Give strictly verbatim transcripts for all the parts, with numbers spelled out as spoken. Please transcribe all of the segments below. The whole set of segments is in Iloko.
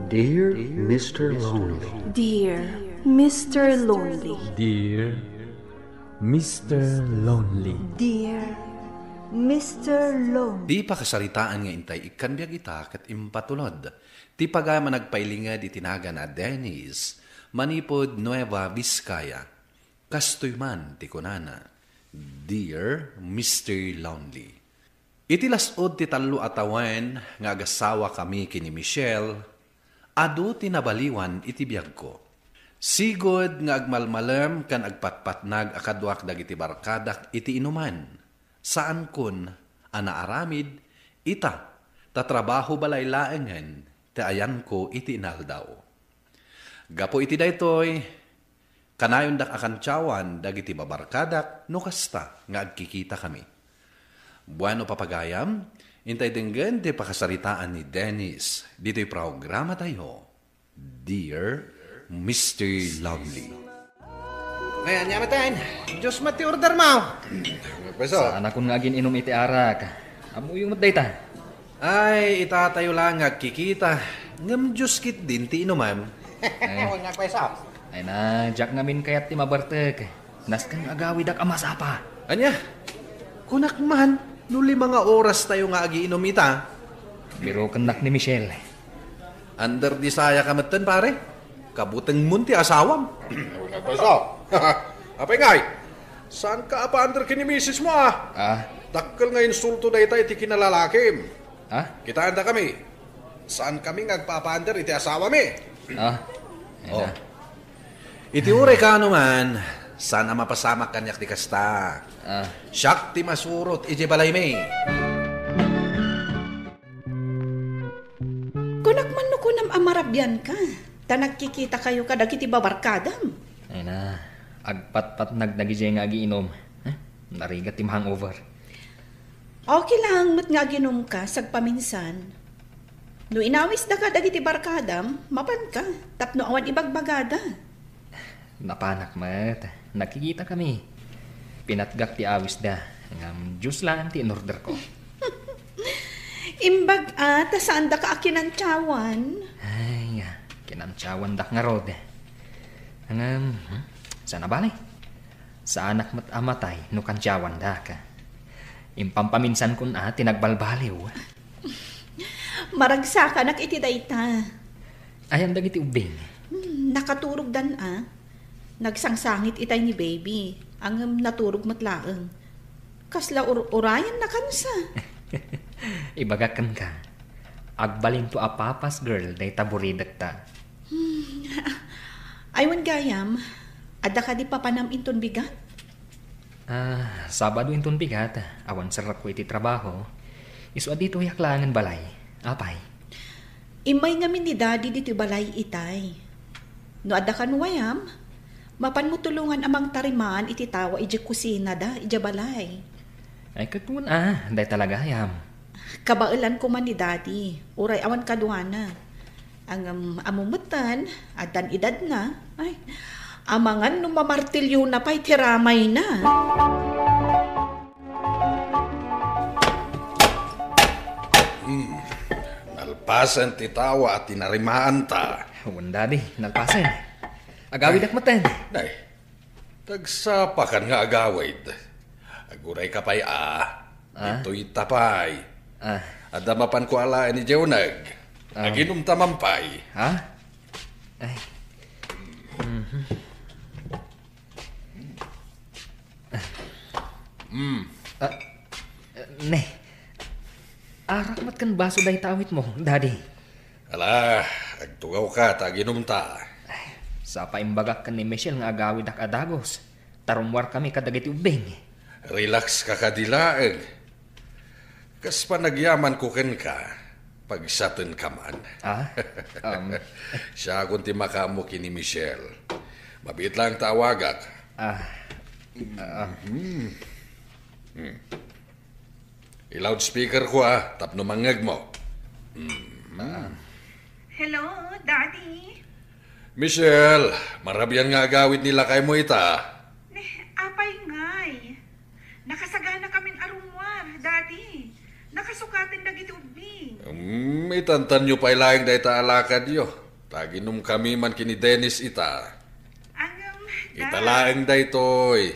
Dear Mister Lonely. Dear Mister Lonely. Dear Mister Lonely. Dear Mister Lonely. Ti pakasaritaan nga intay ikkan biag ita ket impatulod ti pagayam a nagpailinged iti nagan a Dennis manipud Nueva Vizcaya. Kastoy man ti kunana, "Dear Mister Lonely." Iti las-ud ti tallo a tawen nga agasawakami ken ni Michelle, adu ti nabaliwan iti biagko. Sigud nga agmalmalem ken agpatpatnag a kaduak dagiti barkadak iti inuman. Saankon a naaramid ita, ta trabaho balay laengen ti ayanko iti inaldaw. Gapu iti daytoy, kanayondak a kantiawan dagiti babarkadak no kasta nga agkikitakami. Bueno, papagayam, intay denggen ti pakasaritaan ni Dennis ditoy programatayo, Dear Mister Lovely. Ay, ania met, Diyos met ti order mo. Peso. Saanakon nga agin-inom iti arak. Ammoyo met dayta. Ay, itatayo laeng nga agkikita. Ngem Diyos ketdin ti inumam. Ay. Wen nga, Kuya Sam. Ay na, diak ngamin kayat ti mabartek. Nasken nga agawidak a masapa. Ania? Kunak man, no lima nga oras tayo nga agiinom ita. Birokennak ni Michelle. Under the saya ka metten, pare. Kabutengmon ti asawam. Wen nga, Kuya Sam. Apay ngay? Saanka a pa-under ken ni misis mo, a? Ah. Dakkel nga insulto dayta iti kinalalakim. Ah? Kitaendakami. Saankami nga agpapaander iti asawami. Ah? Ay na. Iti uray kaano man, saan a mapasamak kaniak ti kasta. Ah. Siak ti masurot iti balaymi. Kunak man no kunam a marabianka, ta nagkikitakayo kadagiti babarkadam. Ay na, agpatpatnag dagidiay nga agiinom. Eh, narigat ti hangover. Okay lang met nga aginumka sagpaminsan. No inawisdaka dagiti barkadam, mapanka tapno awan ibagbagada. Napanak met. Nagkikitakami. Pinatgak ti awisda. Ngem juice laeng ti inorderko. Imbag a, ta saandaka a kinantiawan. Ay, kinantiawandak ngarud. Ngem, hmm, saan a bale? Saanak met a matay no kantiawandak. Impampaminsankon a ti nagbalbaliw. Maragsakanak iti dayta. Ayan dagiti ubbing? Hmm, nakaturogdan a. Nagsangsangit itay ni baby. Ngem naturog met laeng. Kasla ur-, urayanna kansa. Ibagak kenka. Agbalinto a papa's girl dayta buridekta. Hmm. Ay, wen gayam, adda kadi papanam inton bigat? Ah, Sabado inton bigat, awan serrekko iti trabaho. Isu a ditoyak laengen balay. Apay? Immay ngamin ni Daddy ditoy balay itay. No adda kan wayam, mapanmo tulongan a mangtarimaan iti tawa idiay kusinada, idiay balay. Ay, ket wen a, dayta la gayam. Kabaelan koma ni Daddy, uray awan kaduana. Ngem, ammo metten, addan edadna. Ay, amangan no mamartilyona pay ti ramayna. Hmm, nalpasen ti tawa a tinarimaanta. Wen, Daddy, nalpasen. Agawidak metten. Nay, Tagsapakan nga agawid. Aguray ka pay a. Ah? Ditoy ta pay. Ah. Adda mapanko alaen idiay uneg. Ah. Aginumta man pay. Ha? Ay. Mhm. Mm. Ah, ne. Arak met ken baso dayta awitmo, Daddy. Ala, agtugawka ta aginumta. Ay, sapa imbagak ken ni Michelle nga agawidak a dagus, ta rummuarkami kadagiti ubbing. Relax ka kadi laeng. Kas panagyamanko kenka, pagsatenka man. Ah? Um. Siakon ti makaammo ken ni Michelle. Mabiit laeng ta awagak. Ah. Ah. Hmm. Hmm. I-loudspeaker ko, ah, tapno mangngegmo. Mm. Ah. Hello, Daddy. Michelle, marabian nga agawid ni lakaymo ita. Ne, apay ngay? Nakasagana kamin a rummuar, Daddy. Pasukaten dagiti ubbing. Hmm, itantanyo pay laeng dayta a lakadyo. Taginumkami man ken ni Dennis ita. Angem, ita laeng daytoy.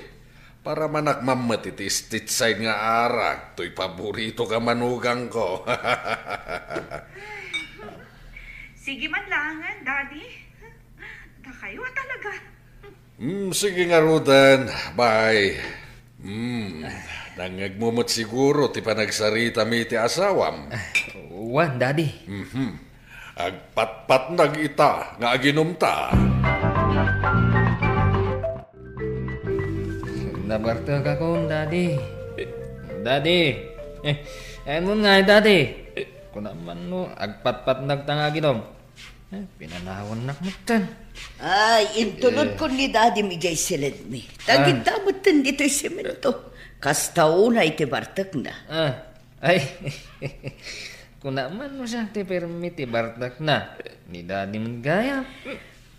Para manakmam met iti street side nga arak, toy paborito ka manugangko. Sige man laengen, Daddy. Dakayo a talaga. Hmm, sige ngaruden. Bye. Hmm, nangngegmo met siguro ti panagsaritami iti asawam. Wen, Daddy. Mhm. Agpatpatnag ita nga aginumta. Nabartekakon, Daddy. Daddy. Eh, ayanmon ngay, Daddy. Kunam man no agpatpatnagta nga aginum. Eh, pinanawannak metten. Ay, intulodkon ni Daddy mi jay siledmi. Tagidda metten ditoy semento. Kasta unay ti bartekna. Ah, ay, kuna man no siak ti permi ti bartekna. Ni Daddy met gayam.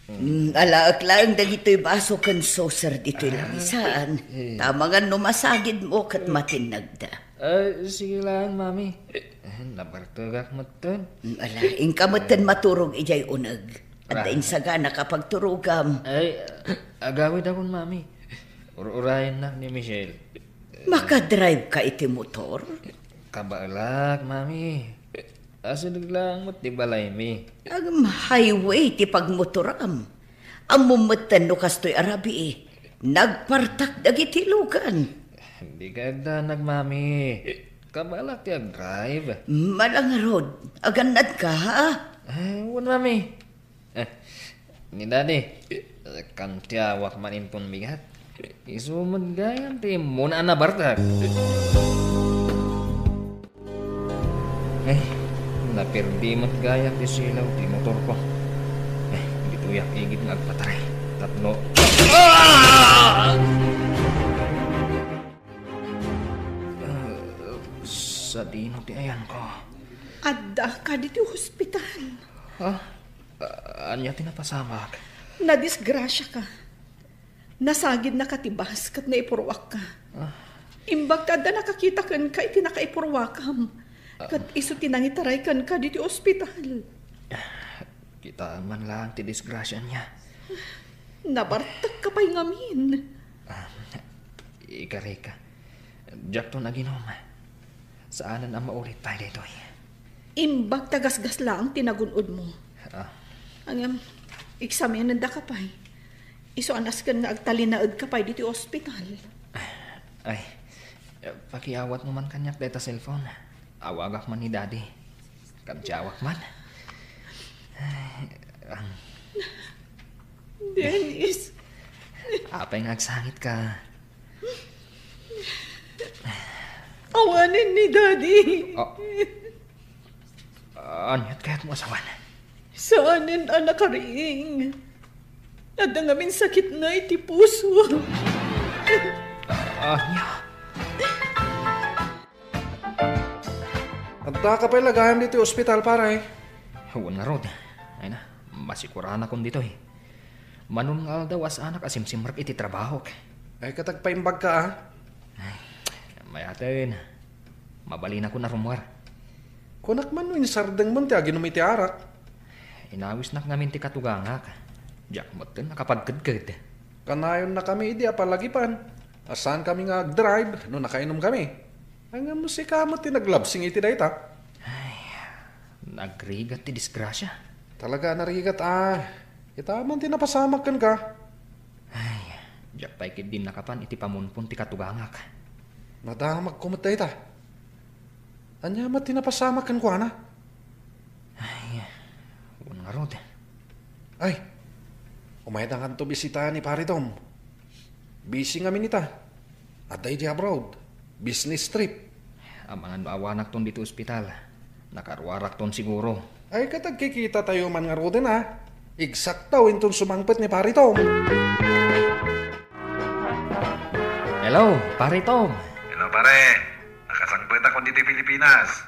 Mm, alaek laeng dagitoy baso ken saucer ditoy lamisaan. Ta amangan no masagidmo ket matinnagda. Ah, sige laeng, Mami. Eh, nabartekak metten. Mm, ala, inka metten maturog idiay uneg. Adda insaganaka a pagturogam. Ay, agawidakon, Mami. Ur-urayennak ni Michelle. Makadrive ka iti motor? Kabaelak, Mami. Asideg laeng met ti balaymi. Agem highway ti pagmotoram. Ammom metten no kastoy a rabii. Nagpartak dagiti lugan. Dika agdanag, Mami. Kabaelak ti agdrive. Ala ngarud, agannadka, ha? Eh, wen, Mami. Eh, ni Daddy, eh, kantiawak man inton bigat. Isu met gayam ti immuna a nabartek. Eh, naperdi met gayam ti silaw ti motorko. Eh, ditoyak igid nga agpataray. Tapno. Ah! Ah, sadino ti ayanko? Adda ka ditoy ospital. Ha? Ah, ania ti napasamak? Nadisgrasiaka. Nasagidnaka ti bus ket naipurruakka. Ah. Imbag ta adda nakakita kenka iti nakaipurruakam. Ah. Ket isu ti nangitaray kenka ditoy ospital. Kitaem man laeng ti disgrasia ania. Nabartekka pay ngamin. Ah, ikarika. Diakton aginum. Saanen a maulit pay daytoy. Imbag ta gasgas laeng ti nagun-odmo. Ah. Ngem, eksaminendaka pay. Isu a nasken nga agtalinaedka pay ditoy ospital. Ay, pakiawatmo man kaniak dayta cellphone. Awagak man ni Daddy. Kantiawak man. Ay, ang Dennis. Apay nga agsangitka? Awanen ni Daddy. Ah. Aniat kayatmo a sawen? Saanen a nakariing. Adda ngamin sakitna iti puso. Ah, ania? Adda ka pay la gayam ditoy ospital, pare? Wen ngarud. Ay na, masikuranakon ditoy. Manon nga aldaw a saanak a simsimrek iti trabahok. Ay, ket agpaimbagka, a? Ay, mayaten. Mabalinakon a rummuar. Kunak man no insardengmon ti aginum iti arak. Inawisnak ngamin ti katugangak. Diak metten nakapagkedked. Kanayonnakami idi a palagipan. A saankami nga agdrive no nakainumkami. Ngem sika met ti naglabsing iti dayta. Ay, nagrigat ti disgrasia. Talaga a narigat, a. Ita man ti napasamak kenka. Ay, diak pay ketdi nakapan iti pamunpon ti katugangak. Nadamagko met dayta. Ania met ti napasamak kenkuana? Ay, wen ngarud. Ay, umaydanto bisita ni Pare Tom. Busy ngamin ita. Adda idi abroad. Business trip. Amangan no awanakton ditoy ospital. Nakaruarakton siguro. Ay, ket agkikitatayo man ngaruden, a. Eksakto inton sumangpet ni Pare Tom. Hello, Pare Tom. Hello, pare. Nakasangpetakon ditoy Pilipinas.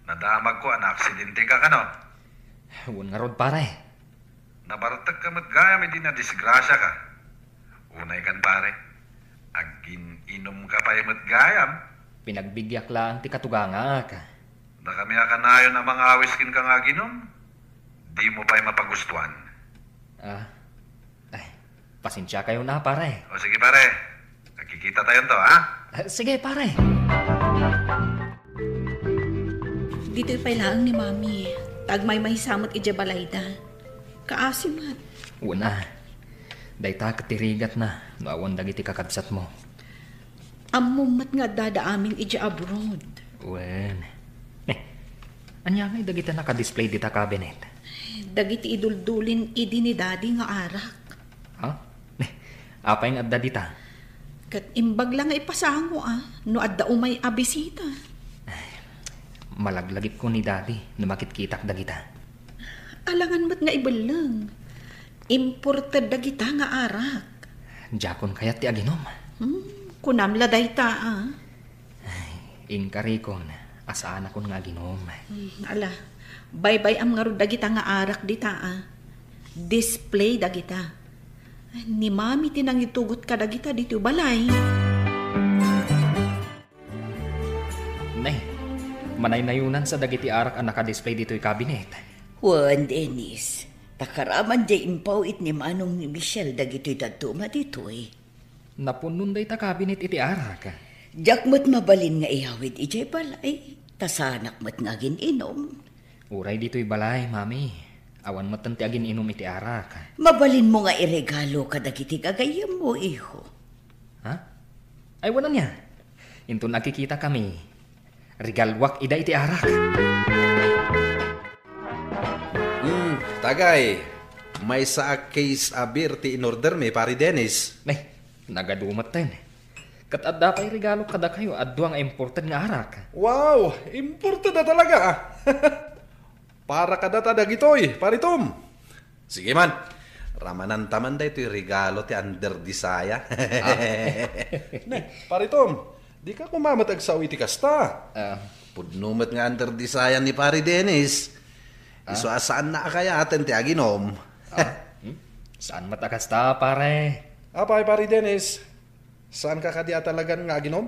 Nadamagko a naaksidenteka kano? Wen ngarud, pare. Nabartekka met gayam idi nadisgrasiaka. Unay kan, pare, agin-inumka pay met gayam. Pinagbibiag laeng ti katugangak. Dakami a kanayon a mangawis kenka nga aginum, dimo pay mapagustuan. Ah, ay, pasensiakayo na, pare. O sige, pare. Nagkikitatayon to, ha? Ah, sige, pare. Ditoy pay laeng ni Mami. Tagmaymaysa met idiay balayda. Kaasi met. Wen a. Dayta ket ti rigatna no awan dagiti kakabsatmo. Ammom met nga addada amin idiay abroad. Wen. Eh, ania ngay dagita naka-display dita cabinet? Dagiti iduldulin idi ni Daddy nga arak. Ha? Eh, apay nga adda dita? Ket imbag la nga ipasango a no adda umay a bisita. Malaglagipko ni Daddy no makitkitak dagita. Alangan met nga ibelleng. Imported dagita nga arak. Diakon kayat ti aginum. Hmm, kunam la dayta, ah. Ay, inkarikon a saanakon nga aginum. Hmm, ala, baybay-am ngarud dagita nga arak dita, ah. Display dagita. Ni Mami ti nangitugot kadagita ditoy balay. Nay, manaynayonansa dagiti arak a naka-display ditoy cabinet. Wen, Dennis, ta karaman diay impaw-it ni manong ni Michelle dagitoy dadduma ditoy. Napunnon dayta cabinet iti arak. Diak met mabalin nga iyawid idiay balay, ta saanak met nga agin-inum. Uray ditoy balay, Mami, awan metten ti agin-inum iti arak. Mabalinmo nga iregalo kadagiti gagayyemmo, iho. Ha? Ay, wen ania? Inton agkikitakami, regaluak ida iti arak. Hmm, tagay, maysa a case a beer ti inordermi, Pari Dennis. Nay, nagadu metten. Ket adda pay regalo kadakayo a dua nga imported nga arak. Wow! Imported a talaga, ah. Para kadata dagitoy, Pari Tom. Sige man, ramananta man daytoy regalo ti Under Disaya. Ah. Ne, Pari Tom, dika koma met agsao iti kasta. Ah. Pudno met nga Under Disaya ni Pari Dennis. Ah. Isu a saanna a kayaten ti aginom. Ah. Hmm? Saan met a kasta, pare? Apay, Pari Dennis? Saanka kadi a talagan nga aginom?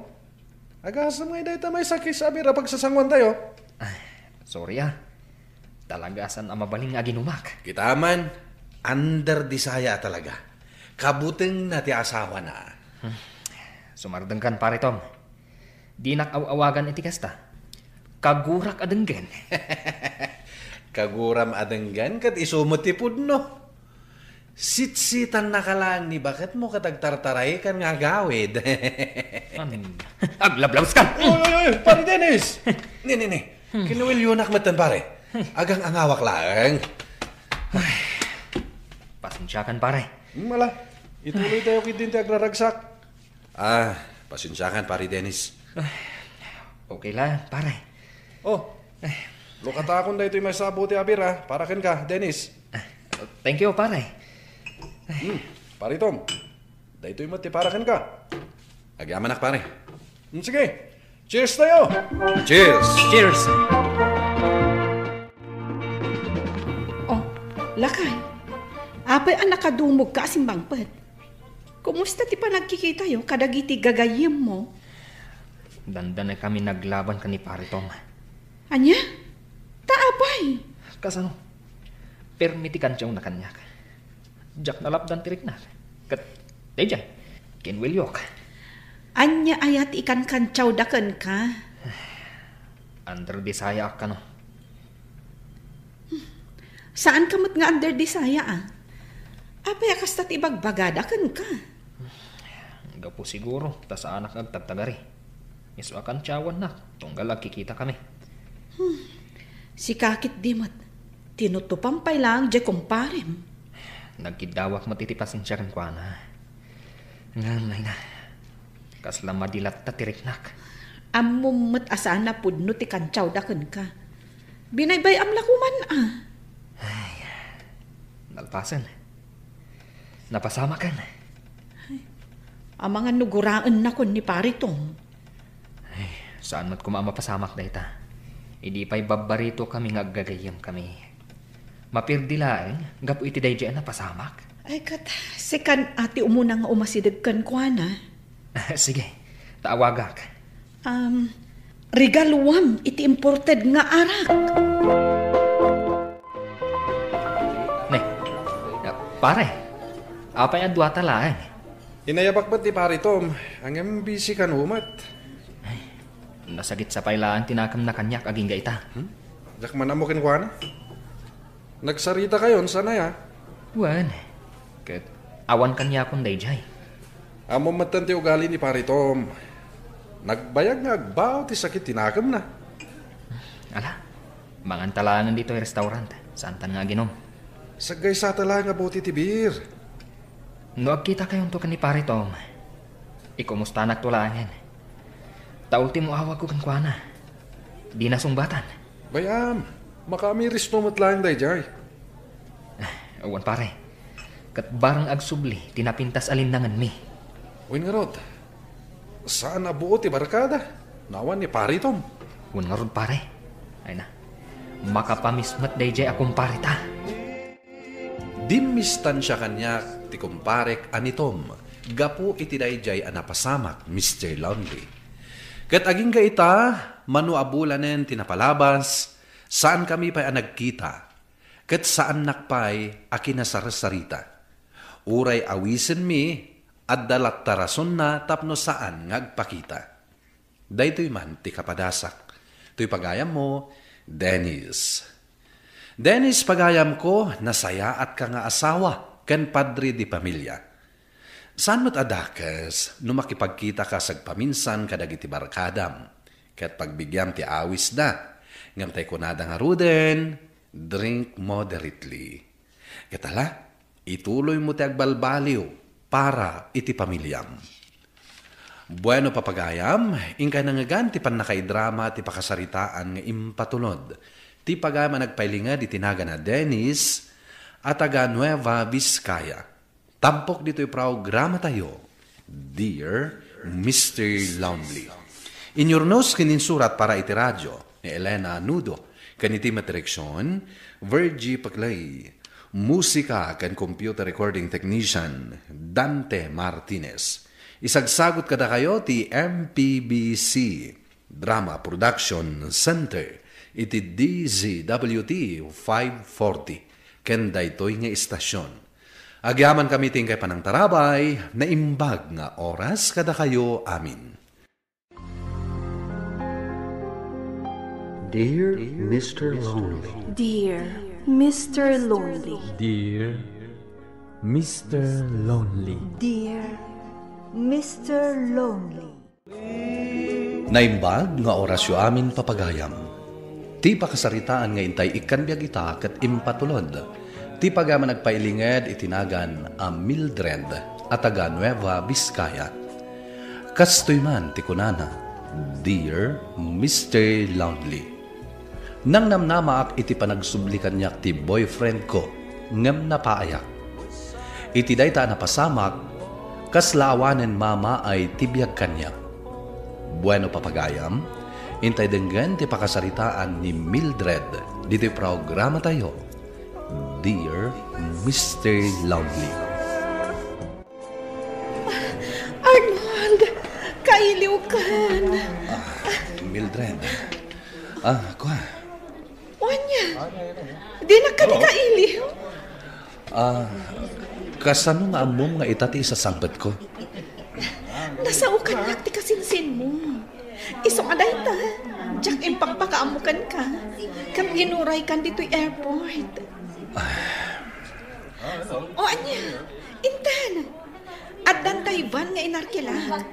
Agasem ngay dayta maysa a case a beer a pagsasanguantayo. Ay, sorry, ah. Talaga a saan a mabalin nga aginumak. Kita man, Under Disaya a talaga. Kabutengna ti asawana. Hmm. Sumardengkan, Pare Tom. Dinak aw-awagan iti kasta. Kagurak a denggen. Kaguram a denggen ket isu met ti pudno. Sitsitannaka laeng ni baketmo ket agtartarayekan nga agawid. An-, aglablabskan! Oy, oy, oy, Pare Dennis! Ni, ni, ni. Hmm. Kinuwilyonak metten, pare. Agang-angawak laeng. Ay, pasensiakan, pare. Hmm, ala. Ituloytayo ketdin ti agraragsak. Ah, pasensiakan, Pare Dennis. Ay, okay la, pare. Oh, lukatakon daytoy maysa a bote a beer, ah, para kenka, Dennis. Ah, thank you, pare. Hmm, Pare Tom, daytoy met ti para kenka. Agyamanak, pare. Hmm, sige, cheers tayo! Cheers! Cheers! Oh, lakay. Apay a nakadumogka a simmangpet? Kumusta ti panagkikitayo kadagiti gagayyemmo? Dandanay kami naglaban ken ni Pare Tom. Ania? Ta apay? Kasano? Permi ti kantiawna kaniak. Diak nalapdan ti riknak. Ket, daydiay, kinwiliok. Ania aya ti ikankantiawda kenka? Under Disaya ak kano. Saanka met nga under Disaya, ah. Apay a kasta ti ibagbagada kenka? Gapu siguro ta saanak nga agtagtagari. Isu a kantiawannak, tunggal agkikitakami. Hmm. Sika ketdi met, tinutupam pay laeng diay kumparem. Nagkiddawak met iti pasensia kenkuana. Ngem, ay na, kasla madi latta ti riknak. Ammom met a saan a pudno ti kantiawda kenka. Binaybay-am la koman, ah. Ay, nalpasen. Napasamaken. Ay, amangan no guraennakon ni Pare Tom. Ay, saan met koma a mapasamak dayta. Idi pay babbaritokami nga aggagayyemkami. Mapirdi laeng gapu iti daydiay a napasamak. Ay, ket, sikan a ti umuna nga umasideg kenkuana. Sige, ta awagak. Um, Regaluam iti imported nga arak. Ne, pare, apay a duata laeng? Inayabak met ni Pare Tom, ngem busy kano met. Ay, nasagitsa pay laeng ti nakemna kaniak agingga ita. Hmm? Diak man ammo kenkuana. Nagsaritakayon, saan aya? Wen, ket awan kaniakon daydiay. Ammom metten ti ugali ni Pare Tom. Nagbayag nga agbao ti sakit ti nakemna. Ala, manganta laengen ditoy restaurant. Saantan nga aginom. Saggaysata laeng a bote ti beer. No agkitakayonto ken ni Pare Tom, ikumustanakto laengen. Ta ultimo awagko kenkuana. Dina sungbatan. Bay-am, makaamirisno met laeng daydiay. Ah, wen, pare. Ket bareng agsubli ti napintas a linnangenmi. Wen ngarud, saan a buot ti barkada? No awan ni Pare Tom. Wen ngarud, pare. Ay na, makapamiss met daydiay a kumpareta. Dimmistansia kaniak ti kumparek a ni Tom gapu iti daydiay a napasamak, Mister Lonely. Ket agingga ita, mano a bulanen ti napalabas, saankami pay a nagkita, ket saannak pay a kinasarsarita. Uray awisenmi, adda latta rasonna tapno saan nga agpakita. Daytoy man ti kapadasak. Toy pagayammo, Dennis. Dennis, pagayamko, nasayaatka nga asawa ken padre de pamilia. Saan met a dakes no makipagkitaka sagpaminsan kadagiti barkadam, ket pagbigiam ti awisda, ngem tay kunada ngaruden, "Drink moderately." Ket ala, ituloymo ti agbalbaliw para iti pamiliam. Bueno, papagayam, inkay nangngegan ti pannakaidrama ti pakasaritaan nga impatulod ti pagayam a nagpailinged iti nagan a Dennis a taga Nueva Vizcaya. Tampok ditoy programatayo, Dear Mister Lonely. Inyurnos ken insurat para iti radio ni Elena Nudo, ken iti met direksion, Virgie Paclay. Musika ken computer recording technician, Dante Martinez. Isagsagut kadakayo ti M P B C Drama Production Center iti D Z W T five forty ken daytoy nga istasyon. Agyamankami ti inkay panangtarabay, naimbag nga oras kadakayo amin. Dear Mister Lonely. Dear Mister Lonely. Dear Mister Lonely. Dear Mister Lonely. Naimbag nga orasyo amin, papagayam. Ti pakasaritaan nga intay ikkan biag ita ket impatulod ti pagayam a nagpailinged iti nagan a Mildred a taga Nueva Vizcaya. Kastoy man ti kunana, "Dear Mister Lonely." Nangnamnamaak iti panagsubli kaniak ti boyfriend ko, ngem napaayak. Iti dayta a napasamak, kasla awanen mamaay ti biag kaniak. Bueno, papagayam, intay denggen ti pakasaritaan ni Mildred ditoy programatayo, Dear Mister Lonely. Arnold, kailiwkan. Ah, Mildred. Ah, kua. Ania, dinak kadi kailiw? Ah, kasano nga ammom nga ita ti isasangpetko? Nasaokannak ti kasinsinmo. Isu a dayta, diak impakpakaammo kenka, ket inuraykan ditoy airport. Ah. O ania, intan. Addan tay van nga inarkilak.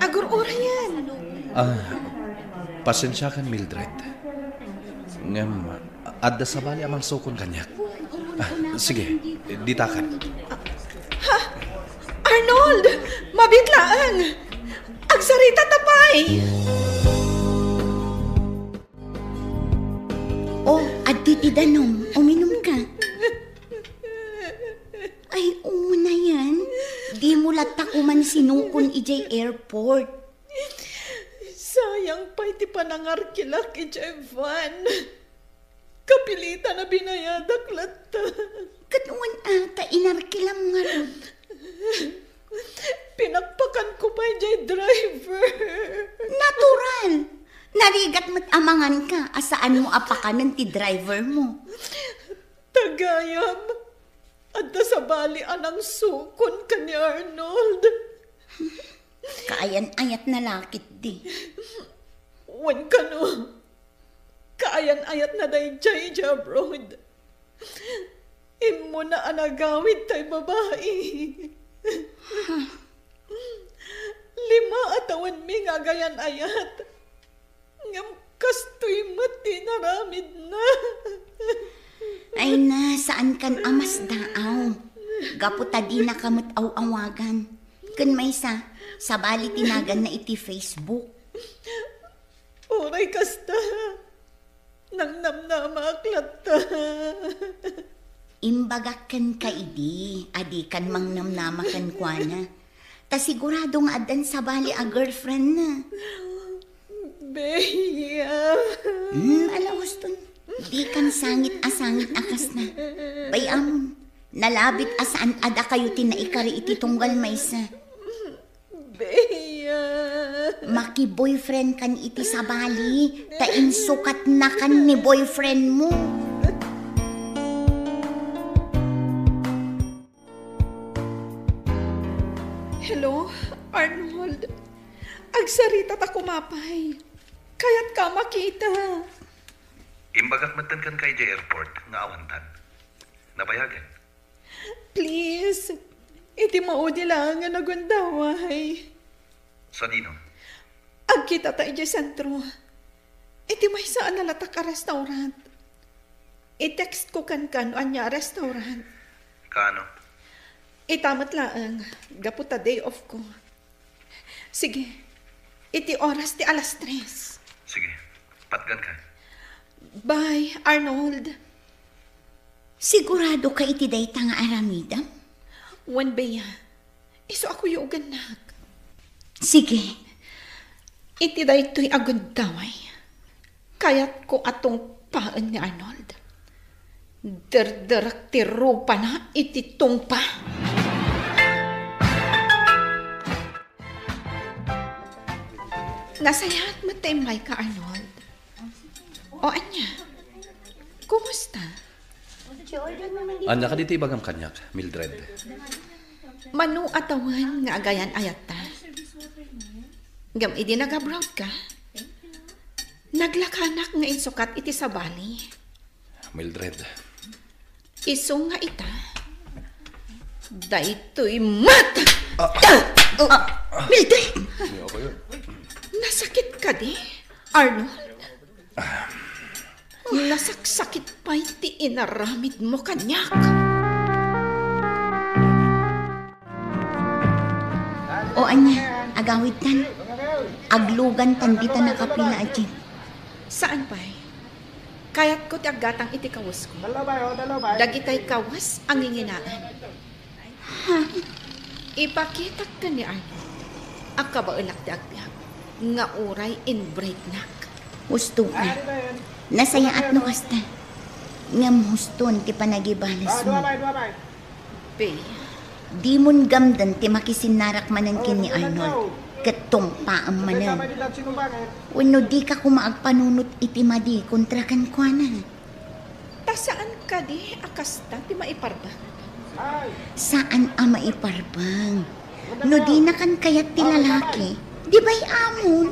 Agur-urayan. Ah, pasensiakan, Mildred. Ngem, adda sabali a mangsukon kaniak. Ah, sige, ditakan. Ha? Arnold! Mabiit laeng! Agsarita ta pay! Oh, addi ti danom. Uminum ka. Ay, unayan. Dimo latta koman sinukon idiay airport. Sayang pay ti panangarkilak idiay van. Kapilitan a binayadak latta. Ket wen a ta inarkilam ngarud. Pinakpakanko pay diay driver. Natural! Narigat met a manganka a saanmo a pakanen ti driver mo. Tagayam, adda sabali a nangsukon ken ni Arnold. Kaayan-ayatna la ketdi. Wen kano, kaayan-ayatna daydiay idiay abroad. Immuna a nagawid tay babai. Lima a tawenmi nga agayan-ayat. Ngem kastoy met ti inaramidna. Ay na, saankan a masdaaw. Gapu ta dinaka met aw-awagan. Ken maysa, sabali ti naganna iti Facebook. Uray kasta, nangnamnamaak latta. Imbagak kenka idi a dikan mangnamnama kenkuana. Ta sigurado nga addan sabali a girlfriendna. Bea. Hmm, ala, Huston. Dikan sangit a sangit a kasna. Bay-amon, nalabit a saan a dakayo ti naikari iti tunggal maysa. Bea. Maki-boyfriend kan iti sabali, ta insukatnakan ni boyfriend mo. Hello, Arnold. Agsarita ta kumapay. Kayatka makita. Imbagak metten kenka idiay airport nga awantan. Nabayagen. Please, iti maudi laeng a nagundaway. Sadino? Agkitata idiay sentro. Iti maysa a nalatak a restaurant. I-text ko kenka no ania a restaurant. Kaano? Ita met laeng, gapu ta day off ko. Sige, iti oras ti alas tres. Sige, patganka. Bye, Arnold. Sigurado ka iti dayta nga aramidem? Wen, Bea. Isu a kuyogannak. Sige. Iti daytoy a gundaway, kayatko a tungpaen ni Arnold. Derderek ti rupana iti tungpa. Nasayaat met ta immayka, Arnold. O ania? Kumusta? Ania kadi ti ibagam kaniak, Mildred? Mano a tawen nga agayan-ayatta. Ngem idi nag-abroad ka, naglakanak nga insukat iti sabali. Mildred. Isu nga ita, daytoy met! Ah! Ah! Mildred! Ano ba yun? Nasakit kadi, Arnold? Nasaksakit pay ti inaramid mo kaniak. O ania, agawidtan. Aglugantan dita nakapila a jeep. Saan pay? Kayatko ti aggatang iti kawesko. Dagitay kawes a nginginaem. Ha? Ipakitak ken ni Arnold a kabaelak ti agbiag nga uray inbreaknak. Husto ka. Nasayaat no kasta. Ngem huston ti panagibalesmo. Bea. Dimon gamden ti makisinnarak manen ken ni Arnold ket tungpaem manen. Wenno dika koma agpanunot iti madi kontra kenkuana. Ta saan kadi a kasta ti maiparbeng? Saan a maiparbeng. No dinakan kayat ti lalaki, di bay-amon.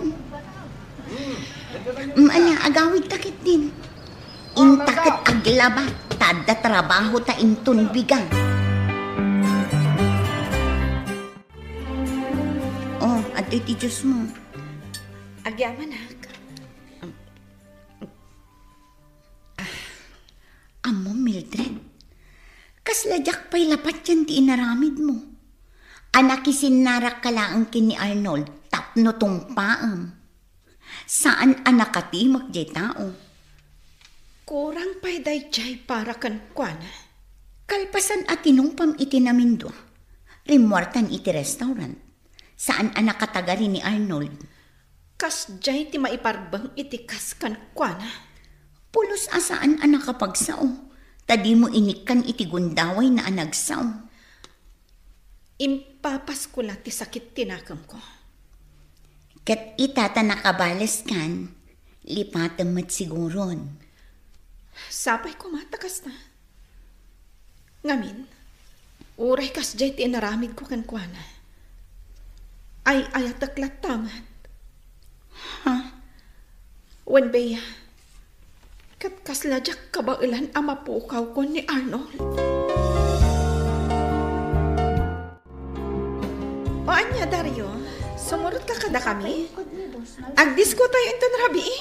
Mm, ala, agawidta ketdin. Inta ket aglaba, ta adda trabahota inton biga. Oh, adtoy ti juice mo. Agyamanak. Ah, ammom, Mildred, kasla diak pay lapatian ti inaramidmo. A nakisinnarakka laeng ken ni Arnold tapno tungpaem. Saan a nakatimek diay tao. Kurang pay daydiay para kenkuana. Kalpasan a tinungpam iti namindua, rimmuartan iti restaurant. Saan a nakatagari ni Arnold. Kasdiay ti maiparbeng iti kas kenkuana. Pulos a saan a nakapagsao, ta dimo inikkan iti gundawayna a nagsao. Impapasko la ti sakit ti nakemko. Ket ita ta nakabaleskan, Lipatem met siguron. Sapay koma ta kasta. Ngamin, uray kasdiay ti inaramidko kenkuana, ay-ayatek latta met. Ha? Wen, Bea, ket kasla diak kabaelan a mapukawkon ni Arnold. O ania, Dario? Sumurotka kadakami? Agdisko tayo inton rabii.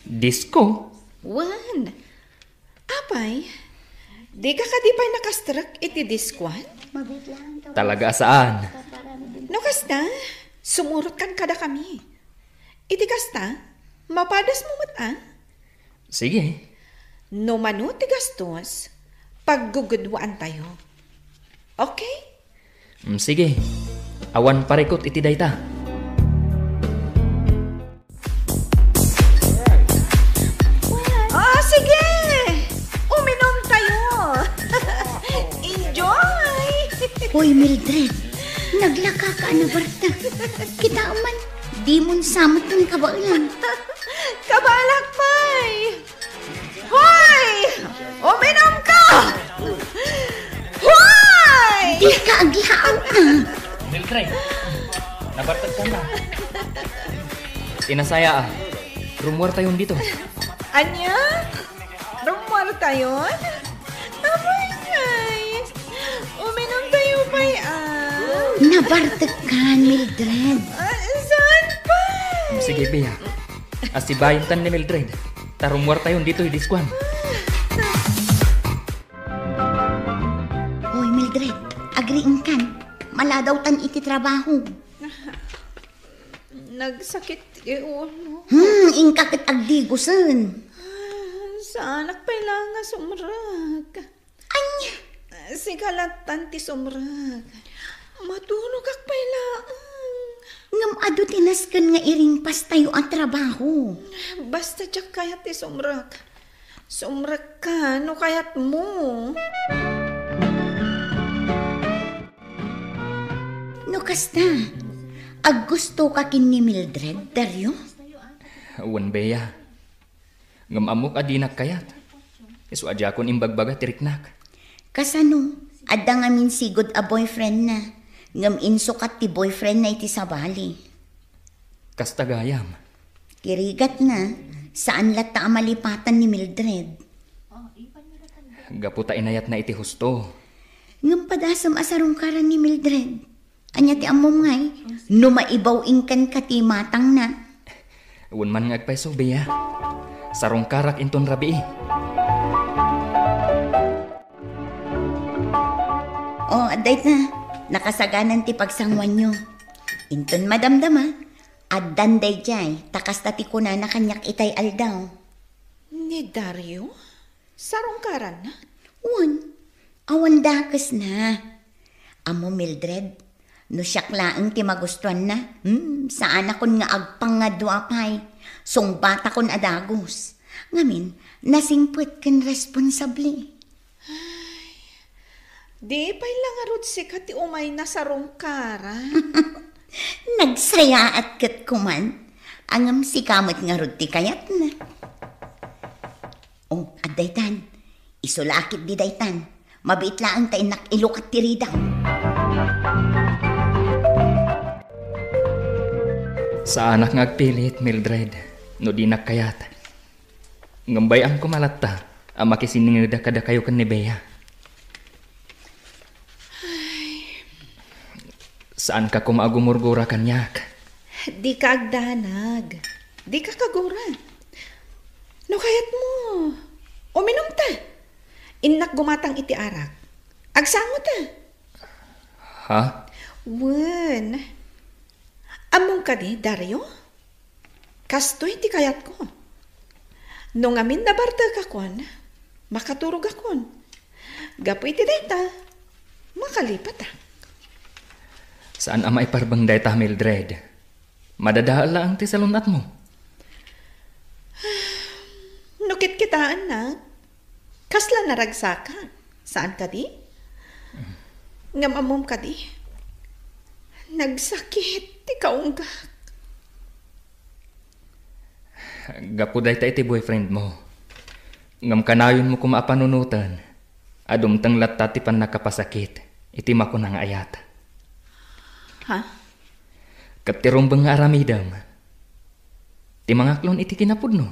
Disko? Wen. Apay, dika kadi pay nakastrek iti diskoan? Talaga a saan. No kasta, sumurotkan kadakami. Iti kasta, mapadasmo met a? Sige. No mano ti gastos, paggugudwaantayo. Okay? Mm, sige. Awan parikut iti dayta. Oh, sige! Uminom tayo! Enjoy! Hoy, Mildred, naglaka ka a nabartek. Kita man, dimon sa met nga kabaelan. Kabaelak pay! Hoy! Uminom ka! Hoy! Dika aglaang a. Mildred, nabartek ka na. Inasaya a. Rummuar tayon ditoy. Ania? Rummuar tayon? Apay ngay. Uminom tayo pay a. Nabartek ka, Mildred. Ah, saan pay? Sige, Bea. Asibayentan ni Mildred. Ta rummuar tayon ditoy diskoan. Hoy, Mildred, agriingkan. Maladawtan iti trabaho. Nagsakit ti ulo. Hmm, inka ket agdigosen. Ah, saanak pay la nga sumrek. Ania? Sika lattan ti sumrek. Maturogak pay laeng. Ngem adu ti nasken nga iringpas tayo a trabaho. Basta diak kayat ti sumrek. Sumrekka no kayatmo. No kasta, aggustoka ken ni Mildred, Dario? Wen, Bea. Ngem ammok a dinak kayat. Isu a diakon imbagbaga ti riknak. Kasano? Adda ngamin sigud a boyfriendna, ngem insukat ti boyfriendna iti sabali. Kasta gayam. Ti rigatna, saan latta a malipatan ni Mildred. Gapu ta inayatna iti husto. Ngem padasem a sarungkaran ni Mildred. Ania ti ammom ngay? No maibaw inkan ka ti matangna. Wen man nga agpayso, Bea. Sarungkarak inton rabii. O, adda ita. Nakasaganan ti pagsanguanyo. Inton madamdama, addan daydiay, ta kasta ti kunana kaniak itay aldaw. Ni Dario? Sarungkaranna? Wen, awan dakesna. Ammo, Mildred, no siak laeng ti magustuanna, hmm, saanakon nga agpangadua pay. Sungbatakon a dagus. Ngamin, nasingpet ken responsable. Ay, di pay la ngarud sika ti umayna sarungkaran. Nagsayaat ket kuman. Ngem sika met ngarud ti kayatna. O, adda itan. Isu la a ketdi daytan. Mabiit laeng ta innak ilukat ti ridaw. Saanak nga agpilit, Mildred, no dinak kayat. Ngem bay-am koma latta a makisiningeda kadakayo ken ni Bea. Ay. Saanka koma a gumurgura kaniak. Dika agdanag. Dika kagura. No kayatmo, uminumta. Innak gumatang iti arak. Agsangota. Ha? Wen. Ammom kadi, Dario? Kastoy ti kayatko. No ngamin nabartekakon, makaturogakon. Gapu iti dayta, makalipatak. Saan a maiparbeng dayta, Mildred. Madadael laeng ti salun-atmo. No kitkitaennak, kasla naragsakak. Saan kadi? Ngem ammom kadi? Nagsakit ti kaunggak. Gapu dayta iti boyfriend mo. Ngem kanayonmo koma a panunoten a dumteng latta ti pannakapasakit iti makuna nga ayat. Ha? Ket ti rumbeng nga aramidem, ti mangaklon iti kinapudno.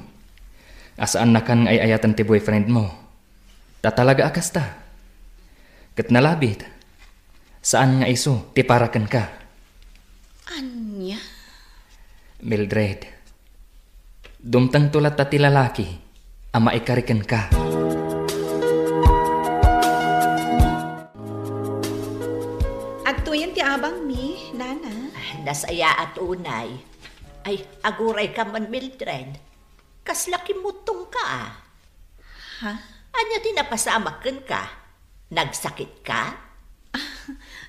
A saannakan nga ay-ayaten ti boyfriend mo. Ta talaga a kasta. Ket nalabit, saan nga isu ti para kenka. Ania? Mildred, dumtengto latta ti lalaki a maikari kenka. Agtoyen ti abangmi, Nana. Nasayaat unay. Ay, aguray ka man, Mildred. Kasla kimmuttongka, a. Ha? Ania ti napasamak kenka? Nagsakitka?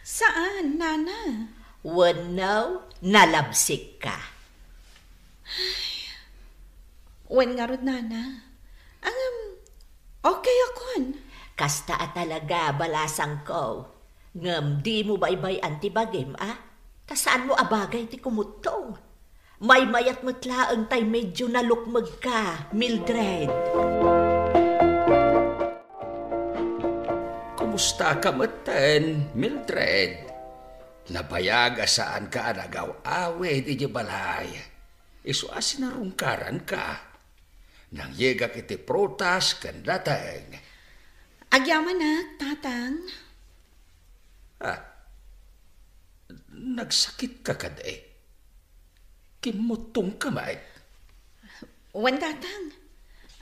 Saan, Nana. Wenno, nalabsikka? Wen ngarud, Nana. Ngem, okay akon. Kasta a talaga, balasangko. Ngem dimo baybay-an ti bagim, a? Ta saanmo a bagay ti kumuttong. Maymayat met laeng tay medyo nalukmegka, Mildred. Kumustaka metten, Mildred? Nabayag a saanka a nagaw-awid idiay balay. Isu a sinarungkaranka. Nangyegak iti prutas ken dateng. Agyamanak, Tatang. Ah, nagsakitka kadi? Kimmuttongka met? Wen, Tatang.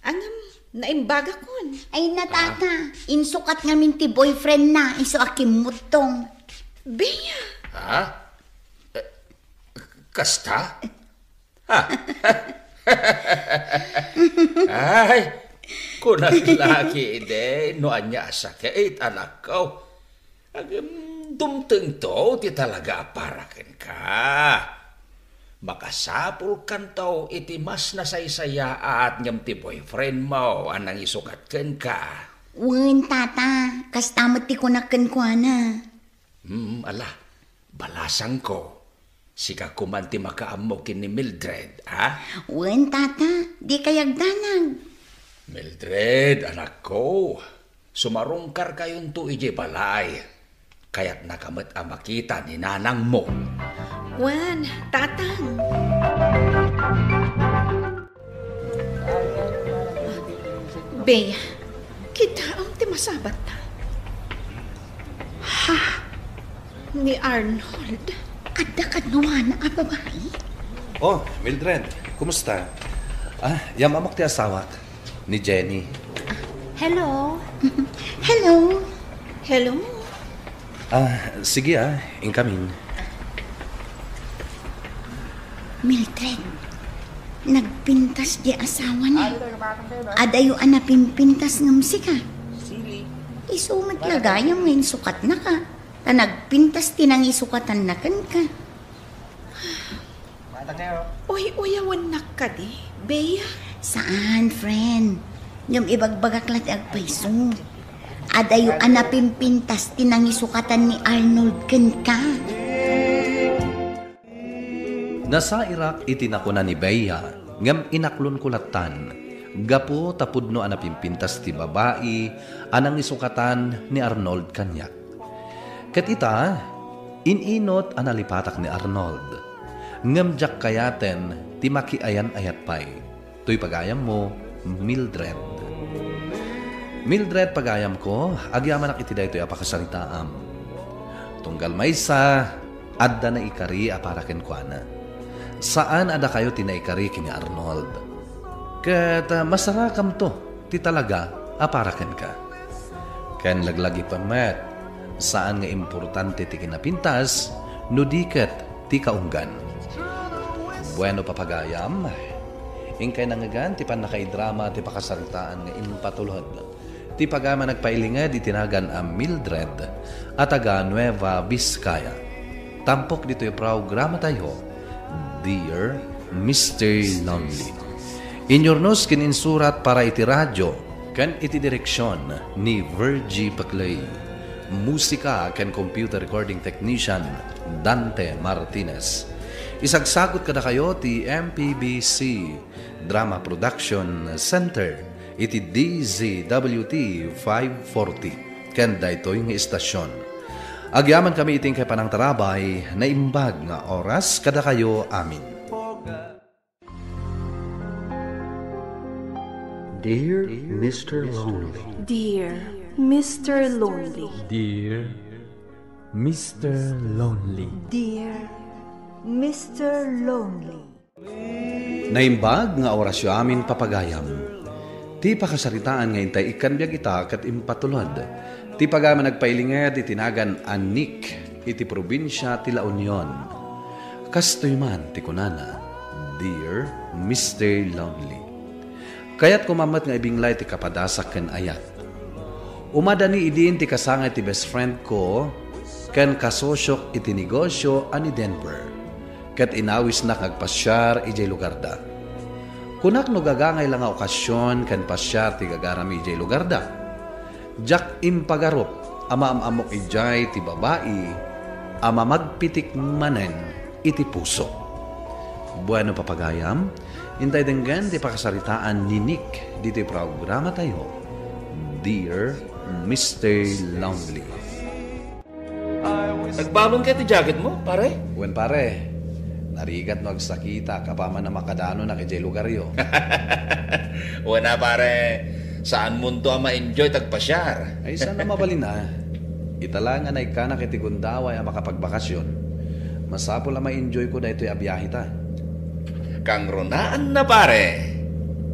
Ngem, naimbagakon. Ay, na, Tata. Insukat ngamin ti boyfriend na, isu a kimmuttong. Bea! Ha? Eh, kasta? Ha? Ay, kunak la ketdi no ania a sakit, anakko. Ngem, dumtengto ti talaga a para kenka. Makasapulkanto iti mas nasaysayaat ngem ti boyfriend mo a nangisukat kenka. Wen, Tata. Kasta met ti kunak kenkuana. Hmm, ala, balasangko. Sika koman ti makaammo ken ni Mildred, a? Wen, Tata, dikay agdanag. Mildred, anakko, sumarungkarkayonto idiay balay. Kayatnaka met a makita ni nanangmo. Wen, Tatang. Bea, kitaem ti masabatta. Ha? Ni Arnold? Adda kaduana a babai? Oh, Mildred, kumusta? Ah, yam-amok ti asawak, ni Jenny. Hello. Hello. Hello. Ah, sige ah, inkamin. Mildred, nagpintas di asawana. Adayo a napimpintas ngem sika. Isu met la gayam nga insukatnaka. Ta nagpintas ti nangisukatanna kenka. Uy-uyawennak kadi, Bea? Saan, friend. Ngem ibagbagak la ti agpayso. Adayo a napimpintas ti nangisukatan ni Arnold kenka. Nasairak iti nakuna ni Bea, ngem inaklonko lattan, gapu ta pudno a napimpintas ti babai a nangisukatan ni Arnold kaniak. Ket ita, in-inut a nalipatak ni Arnold, ngem diak kayaten ti makiayan-ayat pay. Toy pagayammo, Mildred. Mildred, pagayamko, agyamanak iti daytoy a pakasaritaam. Tunggal maysa, adda naikari a para kenkuana. Saan a dakayo ti naikari ken ni Arnold. Ket, ah, masarakamto ti talaga a para kenka. Ken laglagipem met, saan nga importante ti kinapintas no di ket ti kaunggan. Bueno, papagayam, inkay nangngegan ti pannakaidrama ti pakasaritaan nga impatulod ti pagayam a nagpailinged iti nagan a Mildred a taga Nueva Vizcaya. Tampok ditoy programatayo, Dear Mister Lonely. Inyurnos ken insurat para iti radio ken iti direksion ni Virgie Paclay. Musika ken computer recording technician, Dante Martinez. Isagsagut kadakayo ti M P B C Drama Production Center iti D Z W T five forty ken daytoy nga istasyon. Agyamankami iti inkay panangtarabay, naimbag nga oras kadakayo amin. Dear Mister Lonely. Dear Mister Lonely. Dear Mister Lonely. Dear Mister Lonely. Naimbag nga orasyo amin, papagayam. Ti pakasaritaan nga intay ikkan biag ita ket impatulod. Ti pagayam a nagpailinged iti nagan a Nick iti probinsia ti La Union. Kastoy man ti kunana, "Dear Mister Lonely." Kayatko man met nga ibinglay ti kapadasak ken ayat. Umadani idin ti kasangay ti best friend ko ken kasosiok iti negosyo a ni Denver, ket inawisnak nga agpasiar idiay lugarda. Kunak no gagangay la nga okasion ken pasiar ti gagarami idiay lugarda. Diak impagarup a maam-ammok idiay ti babai a mamagpitik manen iti puso. Bueno, papagayam, intay denggen ti pakasaritaan ni Nick ditoy programatayo, Dear Mister Lonely. Nagbalon ka ti jacket mo, pare? Wen, pare. Narigat no agsakitak apaman a makadanonak idiay lugaryo. Wen a, pare. Saan monto a ma-enjoy ti agpasiar? Ay, saan a mabalin a. Ita la nga naikkanak iti gundaway a makapagbakasyon, masapul a ma-enjoy ko daytoy a biaheta. Kangrunaanna, pare.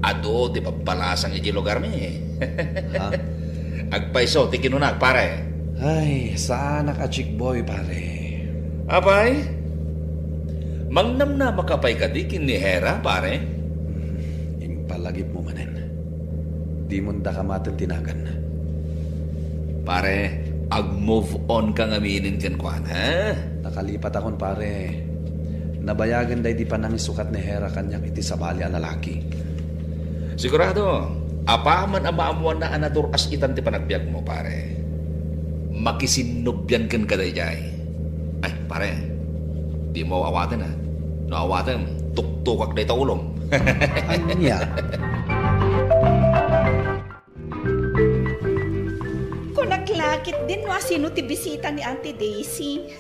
Adu ti babbalasang iti lugarmi. Ha? Agpayso ti kinunak, pare. Ay, saanak a chick boy, pare. Apay? Mangnamnama ka pay kadi ken ni Hera, pare? Hmm, impalagipmo manen. Dimon da kamaten ti naganna. Pare, ag-move on ka ngaminen kenkuana, ha? Nakalipatakon, pare. Nabayagen daydi panangisukat ni Hera kaniak iti sabali a lalaki. Sigurado, apaman a maammoanna a nadur-as itan ti panagbiagmo, pare. Makisinnubian kenka daydiay. Ay, pare, dimo awaten, ha? No awatem, tuktukak dayta ulom. Ania? Kunak la ketdin no asino ti bisita ni Auntie Daisy.